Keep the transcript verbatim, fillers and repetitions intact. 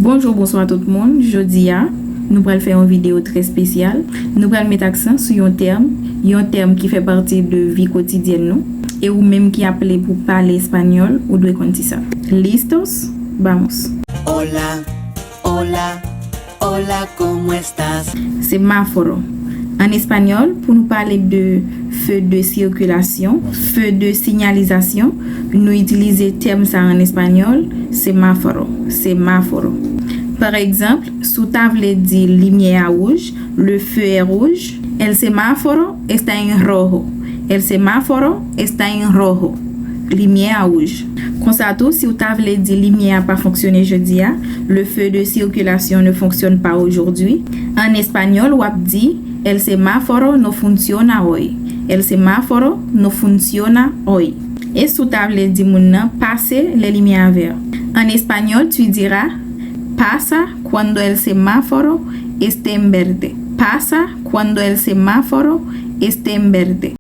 Bonjou, bonswa tout moun. Jodi a, nou pral fè yon videyo trè espesyal. Nou pral met aksan sou yon tèm, yon tèm ki fè pati de vi kotidyèn nou, e ou menm ki ap plede pou pale espanyòl, ou dwe konn ti sa. Listos? Vamos! Hola, hola, hola, ¿cómo estás? Semáforo. An espanyòl, pou nou pale de feu de circulation, feu de signalisation, nou itilize tèm sa an espanyòl, semáforo, semáforo. Pa egzanp, si w ta vle di limyè a wouj, le feu est rouge, el semáforo está en rojo, el semáforo está en rojo. Limyè a wouj. Konsa tou, si w ta vle di limyè a pa fonksyone jodi a, le feu de circulation ne fonctionne pas aujourd'hui, an espanyòl, w ap di, el semáforo no funciona hoy. El semáforo no funciona hoy. E si w ta vle di moun nan, pase les lumières vertes. An espanyòl, tu diras, pasa cuando el semáforo esté en verde. Pasa cuando el semáforo esté en verde.